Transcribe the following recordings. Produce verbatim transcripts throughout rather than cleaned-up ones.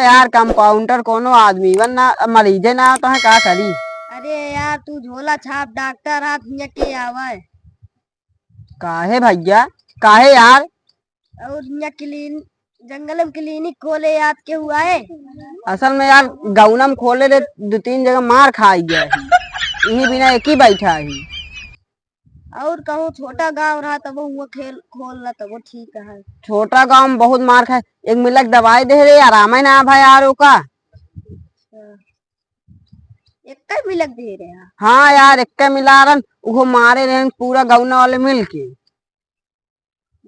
यार, कंपाउंडर कोनो आदमी बन ना, मरीजे ना तो है, का करी? अरे यार, तू झोला छाप डॉक्टर हाथ हियाँ के आवे। काहे भैया, काहे यार? और हियाँ क्लीन-, जंगल में क्लिनिक खोले याद के हुआ है? असल में यार, गौना में खोले रे, दो तीन जगह मार खाई गया है। यही बिना एक ही बैठा है। और कहूँ छोटा गाँव रहा तब हुआ खेल खोल ला तब ठीक है। छोटा गाँव में बहुत मार खाए, एक मिलक दवाई दे रे, आराम है ना भाई यार ओका। अच्छा। एक मिलक दे रहे हैं। हाँ यार, एक मिला रहन, उहो मारे रहन पूरा गौना वाले मिल के।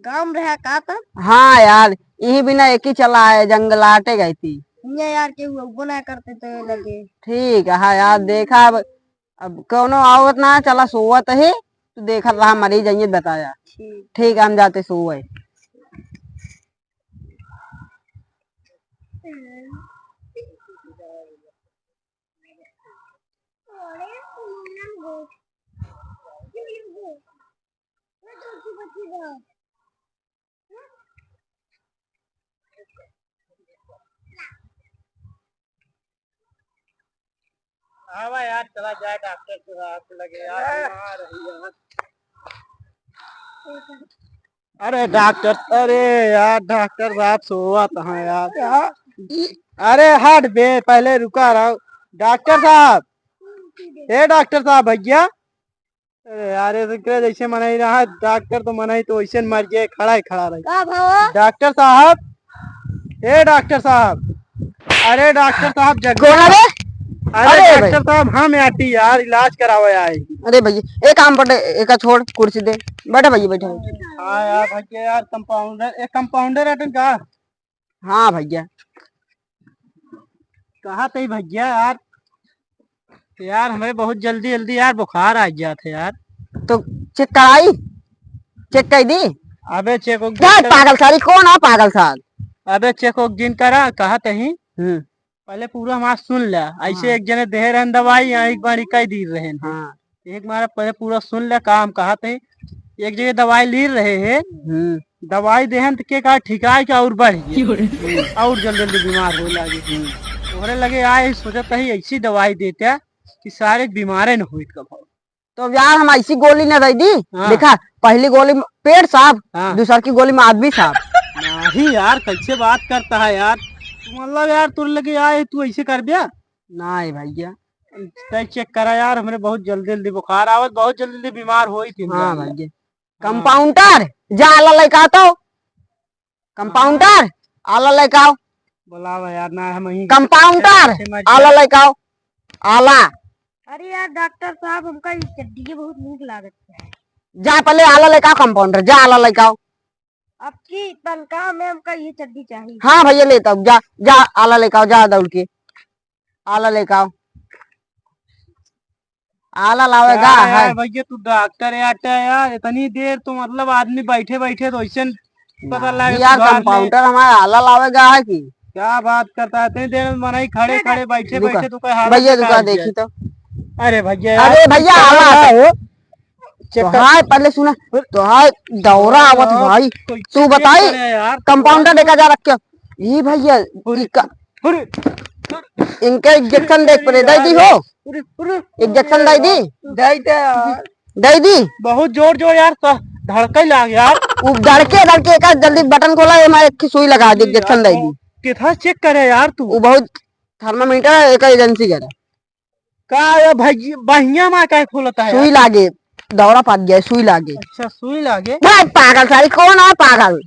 गाँव में रहा का तब? हाँ यार, यही बिना एक ही चला है, जंगलाटे गई थी। हियाँ यार केहू अउबो ना करते तो ये लगे। ठीक है, हाँ यार, देखा अब, अब कौनो आवत ना, चला सोवत है, तू देखत रहा, मरीज आइए बताया। ठीक। ठीक है, हम जाते सोवे। आवा यार, चला जाए डॉक्टर साहब के लगे यार, बीमार है यार। अरे डॉक्टर, अरे यार, डॉक्टर साहब सोवत हैं यार। अरे हट बे, पहले रुका रहो। डॉक्टर साहब, ए डॉक्टर साहब, भैया, अरे यार, ये तो करे जैसे मनई रहा, डॉक्टर तो मनई तो वैसे मर गए, खड़ा ही खड़ा रही। का भवा? डॉक्टर साहब, ए डॉक्टर साहब, अरे डॉक्टर साहब, जग-, कौन है बे? अरे अरे डॉक्टर भाई। साहब, हम आटी यार, इलाज करावे आए। अरे भैया, एक काम पर, एका छोड़, कुर्सी दे, बैठा भैया, बैठा। हाँ यार, भैया यार, कंपाउंडर, एक कंपाउंडर अटन का? हाँ भैया। कहा तई भैया यार, यार हमरे बहुत जल्दी जल्दी यार बुखार आ जात है यार। तो चेक कराई, चेक कर दी। अबे चेक ओक जा जिन करा। पागल सारी, कौन है पागल सार? अबे चेक ओक जिन करा, कहा तही। हम्म। पहले पूरा हमार सुन ला। ऐसे हाँ। एक जने देहे रहन दवाई, यहाँ एक बार इकाई दी रहन। हाँ। एक मारा पहले पूरा सुन ले काम कहा थे। एक जगह दवाई ली रहे है, हम्म। दवाई देहन त के का ठिकाए के और बढ़ गया। क्यों रे? और जल्दी जल्दी बीमार हो लागे। हम्म। तोहरे लगे आए सोचत ही ऐसी दवाई देते कि सारे बीमारे न होइत कब। तो यार हम ऐसी गोली न दे दी। हाँ। देखा, पहली गोली में पेट साफ, हाँ। दूसर की गोली में आदमी साफ। नहीं यार, कैसे बात करता है यार? तू मतलब यार तोर लगे आए तू ऐसे कर दिया? नहीं भैया। तै चेक करा यार, हमरे बहुत जल्दी जल्दी बुखार आवत, बहुत जल्दी जल्दी बीमार होई थी हाँ भैया। हाँ। कंपाउंडर, जा आला लेके आ तो। कंपाउंडर, आला लेके आओ। बुलावा यार, ना हम यहीं कंपाउंडर, ऐसे मर आला जाए। लेके आओ। आला। अरे यार डॉक्टर साहब, हमका ये चड्डी बहुत नीक लागत है। जा पहले आला लेके आओ कंपाउंडर, जा आला लेके आओ। आपकी तनख्वाह में हमका ये चड्डी चाहिए। हाँ भैया, लेता हूँ, जा, जा, आला लेके आओ, जा दौड़ के, आला लेके आओ, आला लावे का गा है यार। भैया, तू डॉक्टर है, अटे यार, इतनी देर तो मतलब आदमी बैठे बैठे तो ऐसे पता ना, लगे यार, सुधार ले। कंपाउंडर हमारा आला लावे गा है कि क्या बात करता है, इतनी देर में मनई खड़े खड़े बैठे रुका, बैठे तू कहे हालत भैया, रुका, देखी तो। अरे भैया, अरे यार, भैया, आला है। चेक कर। तोहार पहले सुना, तोहार दौरा आवत है भाई। तू बताई, कंपाउंडर देखा जा रख के। ई भैया, अरे, ई का-, अरे, इनके इंजेक्शन देख पड़े, दे दी हो। अरे, अरे, इंजेक्शन दे दी। दे दे यार। दे दी। बहुत जोर जोर यार, स-, धड़के लाग यार। उ धड़के, धड़के का जल्दी बटन खोला, ये हमारे एक सुई लगा दी, इंजेक्शन दे दी। कितना चेक करे यार तू? वो बहुत थर्मामीटर है, एक एजेंसी का। का ये भैया, बहिया मा काहे खोलता है सुई यार? लागे, दौरा पात गया, सुई लागे। अच्छा, सुई लागे? भाई पागल सारी, कौन है पागल?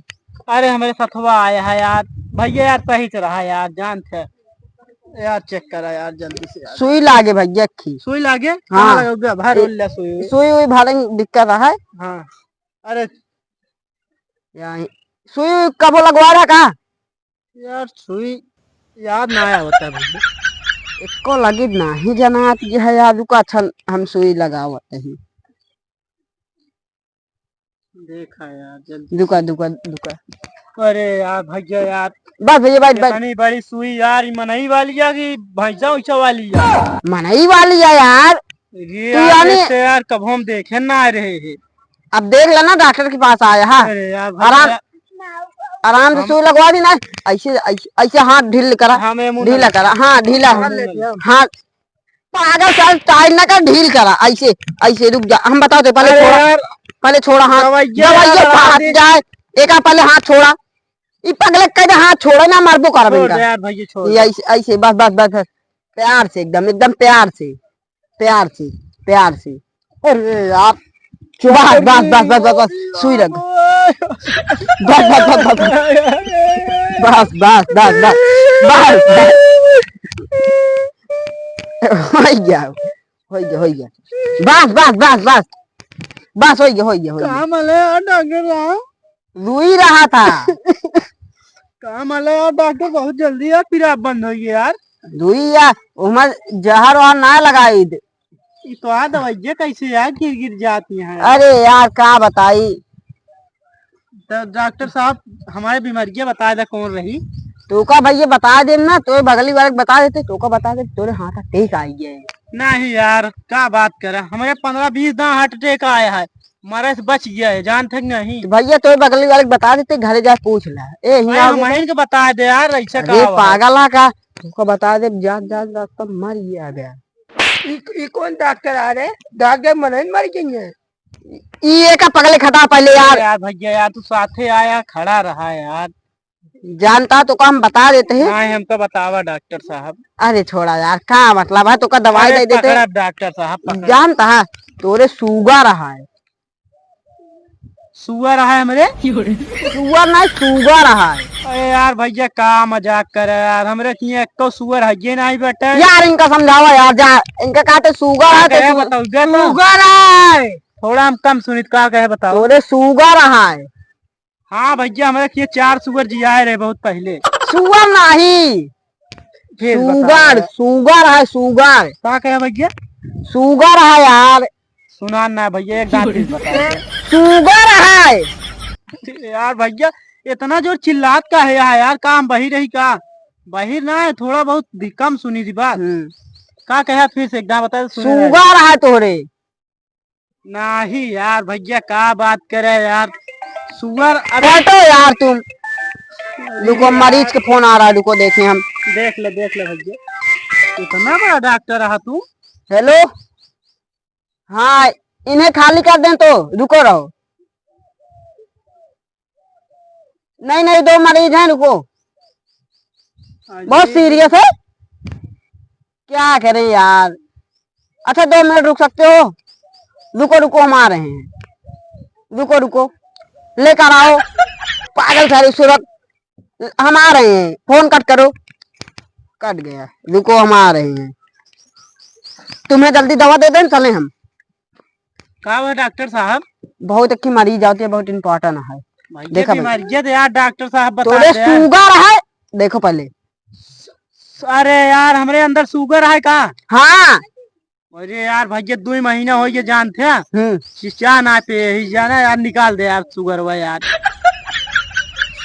अरे, हमरे सथवा आया है यार, भैया यार, सही से रहा यार, जान थे यार, चेक करा यार, जल्दी से यार। सुई लागे भैया, अक्खी। सुई लागे? हाँ। कहाँ लगे? बाहर ए, उल्ला सुई। सुई उई भरे में दिक्कत है। हाँ। अरे। यहाँ सुई उई कबो लगवा रहा का? यार, सुई याद ना आवता है भैया। एको लगी नाही जनात जे है यार, रुका, अच्छा, हम सुई लगावत ही। देखा यार, जल्दी। दुका, दुका, दुका। अरे यार, भैया यार। बस भैया, बैठ, बैठ। इतनी बड़ी सुई यार, ये मनई वाली है कि भैंसा उइसा वाली है? मनई वाली है यार। ये तू यार, यानी ऐसे यार, कब हम देखे ना आ रहे हैं। अब देख लेना, डॉक्टर के पास आया है। अरे यार, भैया आराम। यार। आराम से हम सुई लगवा दी ना। ऐसे, ऐसे, ऐसे हाथ ढील करा। हाँ, मैं मुंह ढीला ना करा, हाँ, ढीला। हाँ, ले लिया। हाँ, पागल, चल, टाइट ना कर, ढील करा। ऐसे, ऐसे रुक जा, हम बताओ तो, पहले अरे छोड़ा, यार, पहले छोड़ा हाथ। दवाइया दवाइया लगा फाट दे। जाए, एका पहले हाथ छोड़ा। ई पगले कह दे हाथ छोड़ा ना, मारबो करब छोड़ इनका। दे यार भैया, छोड़ ये दे। ऐसे, ऐसे, बस, बस, बस, बस। प्यार से एकदम, एकदम प्यार से, प्यार से, प्यार से। अरे यार, बस, बस, बस, बस, बस, सुई रख। बस, बस, बस, बस, बस। बस, बस, बस, बस। बस, बस। होइ गया, होइ गया, होइ गया। बस, बस, बस, बस। बस, होइ गया, होइ गया, होइ गया। काम आले यार डॉक्टर साहब। रुई रहा था। काम आले यार डॉक्टर, बहुत जल्दी यार, फिर आप बंद होइ गए यार। रुई यार, उमर जहर वहर ना लगाई दे। ई तो आ दवाइया कैसे यार गिर गिर जाती हैं। अरे यार, का बताई? तो डॉक्टर साहब, हमारे बीमारियाँ बता दे कौन रही। तोका भैया बता दे ना, तोरे बगली वाले के बता देते, तोका बता दे, तोरे हाथ अटैक आ गया है। नहीं यार, का बात करा, हमारे पन्द्रह बीस दाँव हार्ट अटैक आया है, मरे से बच गया है, जान थे कि नहीं? तो भैया, तोरे बगली वाले के बता देते, घरे जा पूछ ला। ए, हियाँ अरे, आओ हम बेटा। इनके बता दे यार, ऐसा अरे, का हुआ है? पागल है का? तोका बता दे, जात जात रास्ता मर गया बे। ई, ई कौन डॉक्टर आ रहे? डॉक्टर मनई मर गई है। ई एका पगले खटा पहले यार। अरे यार भैया यार, तू साथे आया, खड़ा रहा यार। जानता तो का हम बता देते हैं। नहीं, हमका बतावा डॉक्टर साहब। अरे छोड़ा यार, का मतलब है, तोका दवाई अरे दे देते। पकड़ा डॉक्टर साहब, पकड़ा। जानता है, तोरे sugar है। Sugar है हमरे? Sugar नहीं, sugar है। अरे यार भैया, का मजाक करे यार, हमरे किहाँ एको sugar है ये नहीं बेटे। यार इनका समझावा यार, जा इनका कहते sugar का है तो कहे sugar, बताओ, जा तो। Sugar है। थोड़ा हम कम सुनित, का कहे बताओ। तोरे sugar है। हाँ भैया, हमरे किहाँ चार sugar जियाए रहे बहुत पहले। Sugar नहीं, फिर sugar, बताओ। Sugar है, sugar। का कहे भैया? Sugar है यार। सुना ना भैया, एक दाँत फिर बता दे। Sugar है। यार भैया, इतना जोर चिल्लात का है यार, यार, का हम बहिर रही का? बहिर ना है, थोड़ा बहुत दि-, कम सुनी थी बात। हम्म। का कहे फिर से एक दाँत बता दे, सुने रहे। Sugar है तोरे। नहीं यार भैया, का बात करे यार, sugar। अरे हटो यार तुम। रुको, यार। मरीज के फोन आ रहा है, रुको देखें हम। देख ले, देख ले भैया, इतना बड़ा डॉक्टर रहा तू। Hello, हाँ, इन्हें खाली कर दें तो रुको रहो। नहीं, नहीं, दो मरीज हैं, रुको। हाँ बहुत जी। Serious है। क्या करें यार? अच्छा, दो मिनट रुक सकते हो? रुको, रुको, हम आ रहे हैं। रुको, रुको, लेकर आओ। पागल सारी सूरत, हम आ रहे हैं। फोन कट करो। कट गया। रुको, हम आ रहे हैं। तुम्हें जल्दी दवा दे दें, चलें हम। का हुआ डॉक्टर साहब? बहुत अच्छी मरीज आती है, बहुत important है। भैया, देखा भाई। बीमारियत यार डॉक्टर साहब बता तोरे दे यार। Sugar है, देखो पहले। अरे यार, हमरे अंदर sugar है का? हाँ। अरे यार भैया, दुइ महीना होइ गया जानत है। हम्म। शीशा ना पे ही जाना यार, निकाल दे यार sugar हुआ यार।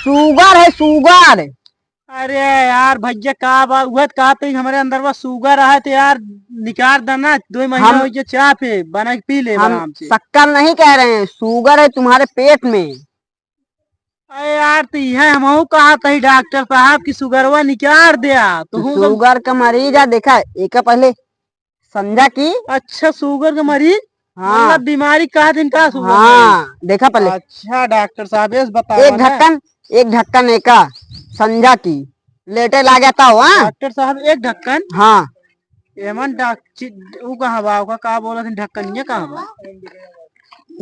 Sugar है, sugar। अरे यार भैया, का बा-, उहे त कहत ही हमरे अंदर बा sugar है तो यार निकाल देना, दुइ महीना हम, होइ गया चाह पे, बना के पी ले हम आराम से। शक्कर नहीं कह रहे हैं, sugar है तुम्हारे पेट में। अरे यार, तो यह हमहू कहत ही डॉक्टर साहब कि sugar हुआ निकाल दिया, तो हूँ तो sugar का मरीज है, देखा, एक पहले समझा कि अच्छा, sugar के मरीज? हाँ। मतलब बीमारी कहा दिन का sugar हाँ, है? देखा पहले। अच्छा, डॉक्टर साहब, ये बताओ एक ना। ढक्कन, एक ढक्कन एका समझा कि लेटे लागे तो, हाँ? डॉक्टर साहब, एक ढक्कन? हाँ। एमन डॉक-, चि-, उ कहाँ बा? ओका का बोलत हैं, ढक्कन ये कहाँ बा?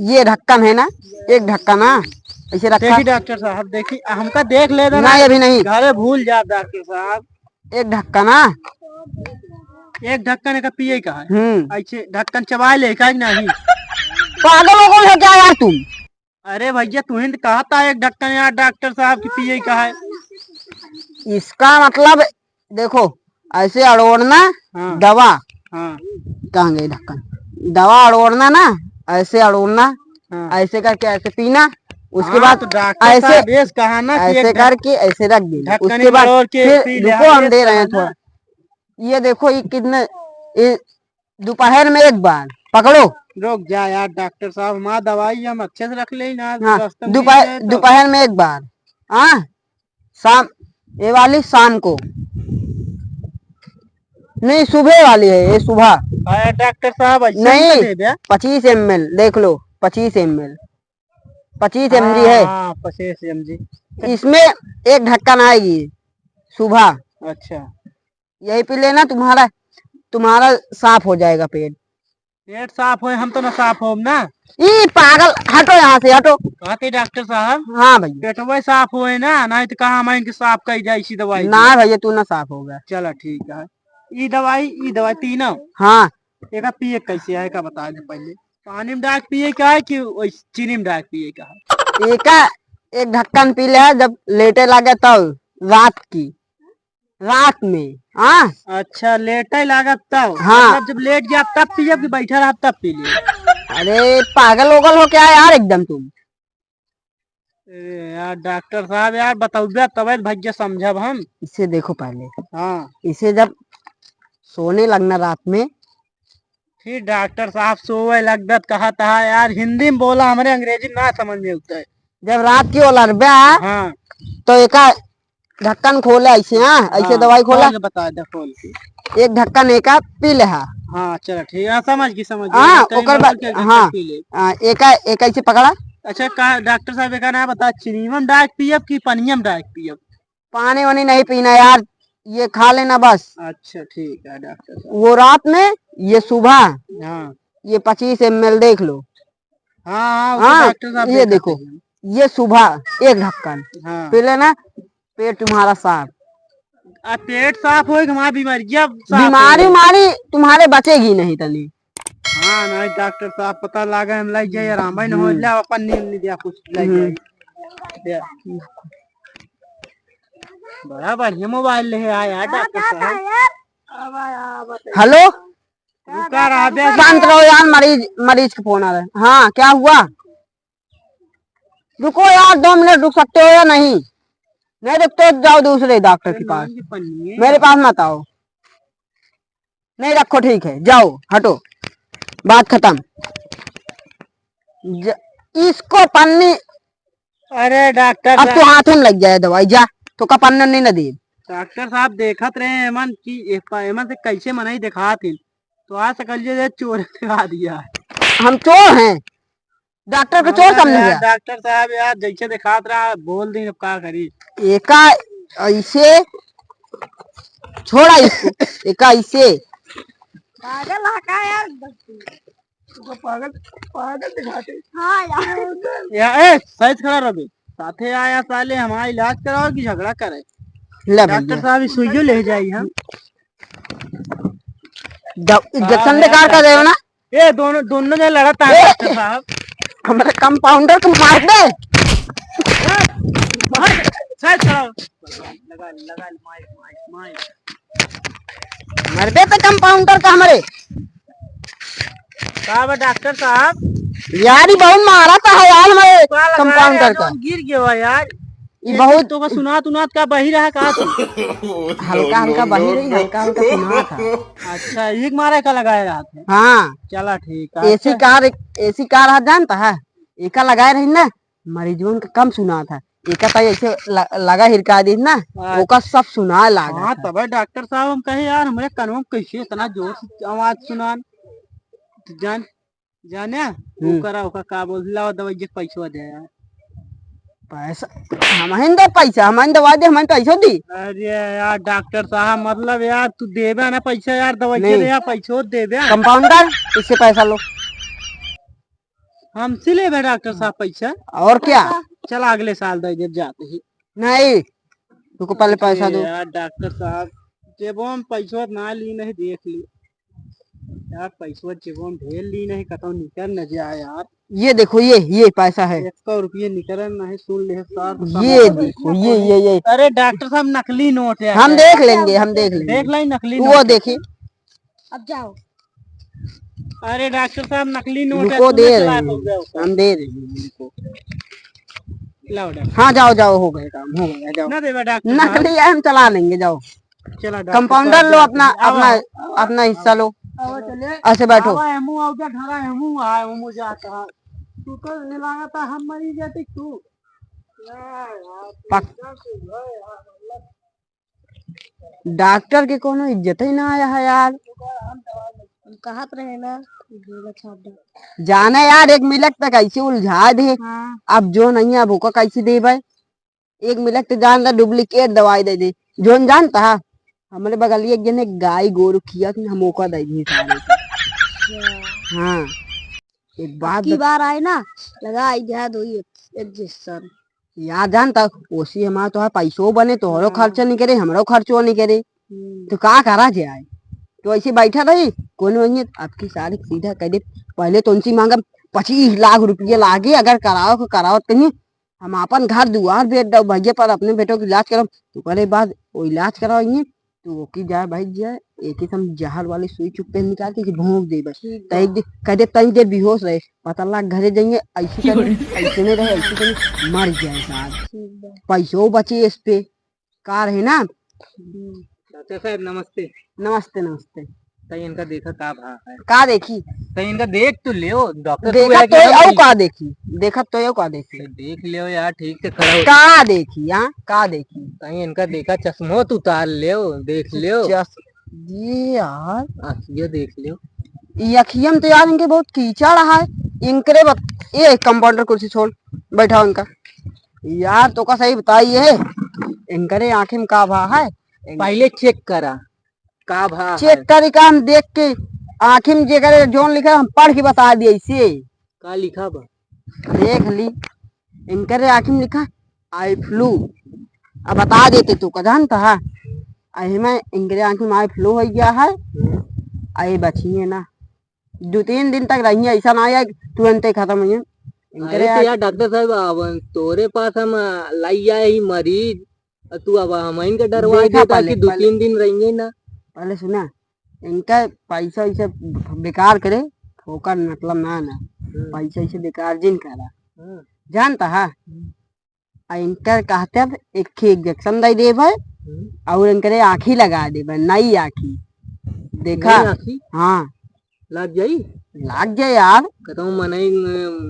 ये ढक्कन है ना, एक ढक्कन, हाँ, ऐसे रखा। देखी डॉक्टर साहब, देखी, हमका देख ले देना। नहीं, अभी नहीं। घरे भूल जाब डॉक्टर साहब। एक ढक्कन, हाँ? एक ढक्कन एका पिए का है। हम्म। ऐसे ढक्कन चबाए ले का कि नहीं? पागल हो गए हो क्या यार तुम? अरे भैया, तू ही तो कहा था एक ढक्कन यार डॉक्टर साहब की पिए का है। इसका मतलब देखो, ऐसे अड़ोड़ना, हाँ। दवा। हाँ। कहाँ गई ढक्कन? दवा अड़ोड़ना ना, ऐसे अड़ोड़ना, हाँ। ऐसे करके ऐसे पीना, उसके हाँ, बाद तो डॉक्टर ऐसे, साहब, ये कहा ना कि ऐसे एक ढक-, करके ऐसे रख देना। ढक्कन उसके बाद मरोड़ के फिर पी ले, रुको, हाँ, हम ये दे रहे हैं कहा ना। थोड़ा। ये देखो, ये कितने, ये दोपहर में एक बार पकड़ो। रुक जा यार डॉक्टर साहब, हमार दवाई हम अच्छे से रख ले ना, हाँ, रास्ते में दोपहर, मिल जाए तो। दोपहर में एक बार, हाँ, शाम, ये वाली शाम को। नहीं, सुबह वाली है ये, सुबह। हाँ, डॉक्टर साहब, ऐसे नहीं, नहीं दे दिया। पच्चीस एम एल, देख लो, पच्चीस एम एल, पच्चीस एम जी हाँ, है। हाँ, पच्चीस एम जी। इसमें एक ढक्कन आएगी सुबह। अच्छा। यही पी लेना, तुम्हारा, तुम्हारा साफ हो जाएगा पेट। पेट साफ होए, हम तो ना साफ होम ना। ई पागल, हटो यहाँ से, हटो। कहते डॉक्टर साहब, हाँ भैया। पेटवा साफ होए ना, नहीं तो कहाँ हम इनके साफ करी जाए इसी दवाई से? ना भैया, तू ना साफ होगा। चला ठीक है, ई दवाई, ई दवाई तीनों। हाँ। एका पिए कैसे है, एका बता दे पहले। पानी में डाल के पिए का है कि वही चीनी में डाल के पिए का है? एका एक ढक्कन पी ले, जब लेटे लगे तब, रात की, रात में। हाँ। अच्छा, लेटे लागत तब? हाँ। मतलब जब लेट जाब तब पियब कि बैठा रहब तब पी लेब? अरे पागल ओगल हो क्या यार एकदम तुम? अरे यार डॉक्टर साहब, यार बतौबे तबे भैया समझब हम। इसे देखो पहले। हाँ। इसे जब सोने लगना रात में। फिर डॉक्टर साहब सोवे लगत कहत है यार, हिंदी में बोला, हमरे अंग्रेजी ना समझ में उठता है। जब रात की ओलरबे, हाँ। तो एका ढक्कन खोले ऐसे, हाँ, ऐसे हाँ, दवाई खोला। खोल के बता दे, खोल के। एक ढक्कन एका पी ले हा। हाँ, चला ठीक है, समझ गई, समझ गई। हाँ, कहीं ओकर बाद, के ढक्कन हाँ, पी ले। हाँ, एका, एका ऐसे पकड़ा। अच्छा, का डॉक्टर साहब, एका ना बता, चीनी में डाल के पियब कि पनिया में डाल के पियब? पानी वानी नहीं पीना यार, ये खा लेना बस। अच्छा, ठीक है डॉक्टर साहब। वो रात में, ये सुबह। हाँ। ये पच्चीस एम एल देख लो। हाँ, हाँ, वो तो हाँ, डॉक्टर साहब ये देखते देखो, हैं। ये सुबह एक ढक्कन हाँ। पी लेना, पेट तुम्हारा साफ। आ, पेट साफ होए कि हमारी बीमारियाँ साफ बीमारी होए। उमारी तुम्हारे बचेगी नहीं तनी। हाँ, नहीं डॉक्टर साहब, पता लागे हम लग जाए, आराम ही न हो हम्म। ले, अपन नींद नहीं दिया कुछ लग हम्म। जाए। या। बड़ा बढ़िया मोबाइल ले आया यार डॉक्टर साहब। हेलो, रुका रहा बे। शांत रहो यार, मरीज, मरीज का फोन आ रहा है। हाँ, क्या हुआ? रुको यार, दो मिनट रुक सकते हो या नहीं? नहीं रुकते हो, जाओ दूसरे डॉक्टर के पास, मेरे पास मत आओ। नहीं रखो, ठीक है, जाओ, हटो, बात खत्म। ज-, इसको पन्नी अरे डॉक्टर अब तो साहब। हाथों में लग जाए दवाई, जा, तो का पन्ना नहीं ना दे। डॉक्टर साहब देखत रहे एमन कि ए-, प-, एमन से कैसे मनई देखात हिन, तो आज सकल जे चोर दिखा दिया। हम चोर हैं? डॉक्टर के चोर समझ गया। डॉक्टर साहब यार जैसे देखात रहा बोल दी, अब का करी? एका ऐसे छोड़ा इसको, एका ऐसे। पागल है का यार? तो पागल, पागल दिखाते। हाँ यार। या, ए, सही खड़ा रहो बे। साथे आया साले, हमारा इलाज कराओ कि झगड़ा करे? ले डॉक्टर भैया। साहब, ई सुइयो ले जाई हम। द-, इंजेक्शन हाँ, बेकार कर रहे हो ना? ए, दोनों, दोनों जने लड़त है ए, डॉक्टर साहब। हमारे कंपाउंडर को मार दे। ए, मार, सही खड़ा। लगा, लगा, मार, मार, मार। मरबे पे कंपाउंडर का हमरे। का बा डॉक्टर साहब? यार, ई बहुत मारा था यार हमरे का लगा कंपाउंडर यार, का। जौन गिर गया हुआ यार। ई ये बहुत तो का सुनात उनात का बही रहा का तू? हल्का हल्का बही रही, हल्का हल्का सुना था। अच्छा, एक मारे का लगाए रहा था। हाँ। चला ठीक है। एसी अच्छा। कार, एसी कार है जानता है? एका लगाए रही ना, मरीजवन का कम सुना था। एका ताई ऐसे ल-, लगा हिरका दी ना, हाँ। ओका सब सुना लागा हाँ, था। तबे डॉक्टर साहब हम कहे यार हमरे कनवा में कैसे इतना जोर से आवाज सुनान। तो जान, जाने, हम्म। ओकरा, ओका का बोल, लाओ दवाई के पैसवा दे यार। पैसा, हम ही दे पैसा, हम ही दवाई दे, हम ही पैसो दी। अरे यार डॉक्टर साहब, मतलब यार तू देबे ना पैसा यार, दवाई के नहीं। दे यार, पैसो देबे। कंपाउंडर, इससे पैसा लो। हमसे लेबे डॉक्टर साहब पैसा? और क्या? चला अगले साल दे देब जाते ही। नहीं, तुमको पहले पैसा अरे दो। यार डॉक्टर साहब, जेबो में पैसवा ना ली नहीं, देख ली। यार पैसवा जेबो में ढेर ली नहीं, कतौ निकल न जाए यार। ये देखो, ये, ये पैसा है। एक सौ रुपये निकल नहीं, सुन ले सार, तो ये देखो, ये, ये, ये। अरे डॉक्टर साहब, नकली नोट है। हम देख लेंगे, हम देख लेंगे। देख लें नकली वो नोट। देखिए। अब जाओ। अरे डॉक्टर साहब, नकली नोट है, रुको, तू दे ना रहे चला हैं, पाओगे उसको। हम दे रहे हैं उनको। लाओ डॉक्टर। हाँ, जाओ, जाओ, हो गए काम, हो गया, जाओ। ना देवा डॉक्टर साहब। नकली है, हम चला लेंगे, जाओ। चला डॉक्टर कंपाउंडर साहब, लो जाओ। अपना, आओ, अपना, आओ, अपना हिस्सा आओ। लो। आओ, चले। ऐसे बैठो। आवा, हमू आओ, जा, घरा हमू आए, हमू जाता है। तू तो नहीं लगा था, हम मरी जाते, तू। पक-, डॉक्टर के कोनो इज्जत ही ना आया है यार। हम कहत रहे ना कि गोला छाप दे। जाने यार, एक मिलक तक ऐसे उलझा दे। हाँ। अब जो नहीं है, अब ओका कैसे देबे? एक मिलक तो जान दा, duplicate दवाई दे दे। जोन जानता है, हमरे बगलिया एक जने गाय गोरू खिया थी, हम ओका दे दी सारे के। अच्छा। हाँ, एक बात की बत- बार आए ना, लगा आई जा दो ये injection। यार जानता, ओसी हमार तो है, पैसो बने, तोहरो हाँ। खर्चा निकरे, हमरो खर्चो निकरे। हम्म। तो का करा जाए? तो ऐसे बैठा रही, कोनो नहीं, आपकी सारी सीधा कह दे, पहले तो उनसे मांगब पच्चीस लाख रुपये लागे, अगर कराओ के कराओ तो नहीं, हम आपन घर दुआर बेच दो भैया, पर अपने बेटों के इलाज करब। तो करे बाद वो इलाज कराओ, तो ओकी जाए भाई जाए, एक ही हम जहर वाली सुई चुप्पे निकाल के कि भोंक दे बस। ठीक तई बा। दे, कह दे तई दे बेहोश रहे, पता लाग घरे जाइए, ऐसे करे, ऐसे नहीं रहे, ऐसे करे, मर जाए साहब। ठीक बा। पैसो बचे इस पे, का रहे ना। हम्म। डॉक्टर साहब नमस्ते। नमस्ते, नमस्ते। तई इनका देखा का भा है। का देखी? तई इनका देख तो लेओ, डॉक्टर तो देखा बोला कि तो हम औ का देखी? देखा तो औ का देखी? तो देख लेओ यार, ठीक से खड़ा हो। का देखी, हाँ? का देखी? तई इनका देखा, चश्मो तो उतार लेओ, देख लेओ। चश-, ये यार। आँखिया देख लेओ। ये अखिया में तो यार इनके बहुत कीचड़ है। इनकरे बत-, ये कंपाउंडर कुर्सी छोड़, बैठा इनका। यार तो का सही बताइए, इनकरे आँखी में का भा है? पहले check करा। का भा चेक है? करी का हम देख के, आँखी में जेकर जोन लिखा हम पढ़ के बता दिए इसे। का लिखा बा? देख ली, इनकरे आँखी में लिखा eye flu। अब बता देते तू का जानता है, अही में इनकरे आँखी में eye flu हो गया है। हम्म। अरे बचिए ना, दो तीन दिन तक रहिए, ऐसा ना आया तुरंत ही खत्म हुई। इनकरे अरे तो आँख- यार डॉक्टर साहब, अब तोरे पास हम लाई आए ही मरीज, और तू अब हमइन के डरवा देखा देता पहले, कि दो पहले। तीन दिन रहेंगे ना। पहले सुना, इनका पैसा वैसा बेकार करे, ओकर मतलब ना ना, हम्म। पैसा वैसा बेकार जिन करा। हम्म। जानता है? हम्म। आ इनकर कहते अब एक ही इंजेक्शन दे देबे हम्म। और इनकरे आँखी लगा देबे, नई आँखी। देखा? नई आँखी? हाँ। लाग जाई? लाग जाए यार। कहता हूँ मनई,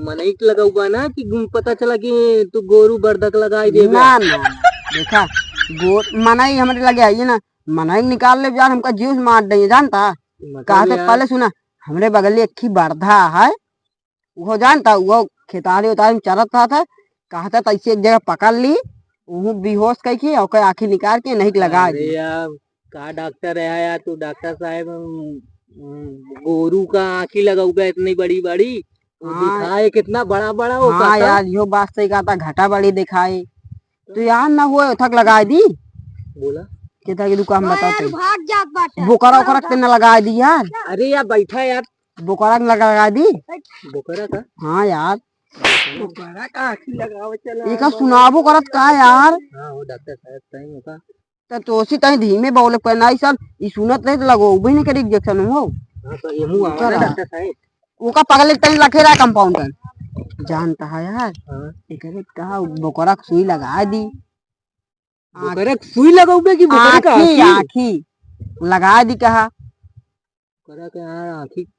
मनई के लगौबा ना कि गुम-, पता चला कि तू गोरू बरदक लगाई देबे। ना, ना, ना। देखा, गो-, मनई हमरे लगे आइए ना, मनई निकाल ले यार, हमका जीव से मार देंगे, जानता? मतलब कहते यार। पहले सुना, हमरे बगल एक ही बरधा है, उहो जानता, उहो खेतारी उतारी में चरत रहत है, कहता त ऐसे एक जगह पकड़ ली, उहू बेहोश कइके ओकर आँखी निकाल के नहीं लगा अरे दी। यार, का डॉक्टर है यार तू, डॉक्टर साहब, उम, उम, गोरू का आँखी लगौबे इतनी बड़ी बड़ी, वो हाँ। दिखाए कितना बड़ा बड़ा वो हाँ कहता। यार, इहो बात सही कहता, घटा बड़ी दिखाए। तो यार ना हुआ, थक लगा दी। बोला। कहता कि रुका हम हाँ बताते यार, हैं। भाग जात बाटे। बोकरा ओकरा के ना लगा दी यार। अरे यार बैठा यार। बोकरा के लगा, लगा दी। बोकरा का? हाँ यार। बोकरा का आँखी लगावे चला। एका सुनाबो करत का यार? हाँ, वो डॉक्टर साहब सही में का? त तोसी तहीं धीमे बोले कोई नहीं सर, ई सुनत रहे त लगो, उबे नहीं करी इंजेक्शन हो। हाँ, तो एमू आवा ना डॉक्टर साहब। ओका पगले तहीं रखे रहा कंपाउंडर। जानता है यार, हाँ। एकरे कहा बोकरा के सुई लगा दी। बोकरा के सुई लगाउबे कि बोकरा का आँखी, आँखी? आँखी लगा दी कहा। बोकरा के यार आँखी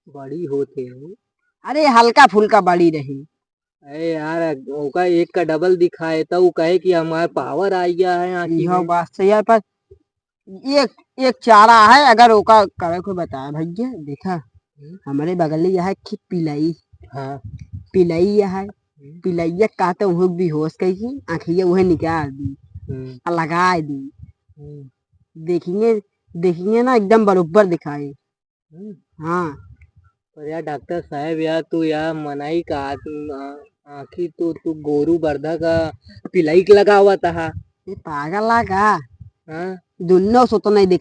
बड़ी होते हो। अरे हल्का फुल्का बड़ी रही। अरे यार, ओका एक का डबल दिखाए त उ कहे कि हमार पावर आ गया है आँखी इहो में। बात सही है, पर एक, एक चारा है, अगर ओका करे को बताए भैया, देखा, हम्म। हमरे बगल में यह है कि पिलई, हाँ। पिलई यह है, हम्म। पिलैया कहते उहे बेहोश कइके आँखिया उहे निकाल दी, हम्म। आ लगाए दी। हम्म। देखेंगे, देखेंगे ना एकदम बरोबर दिखाए। हम्म। हाँ। पर यार डॉक्टर साहब यार, तू यार मनई का आँख-, आ-, आँखी तू, तू गोरू बरधा का पिलई के लगावत हा। ये पागल ला का? हाँ। दुन्नो से तो नहीं दिख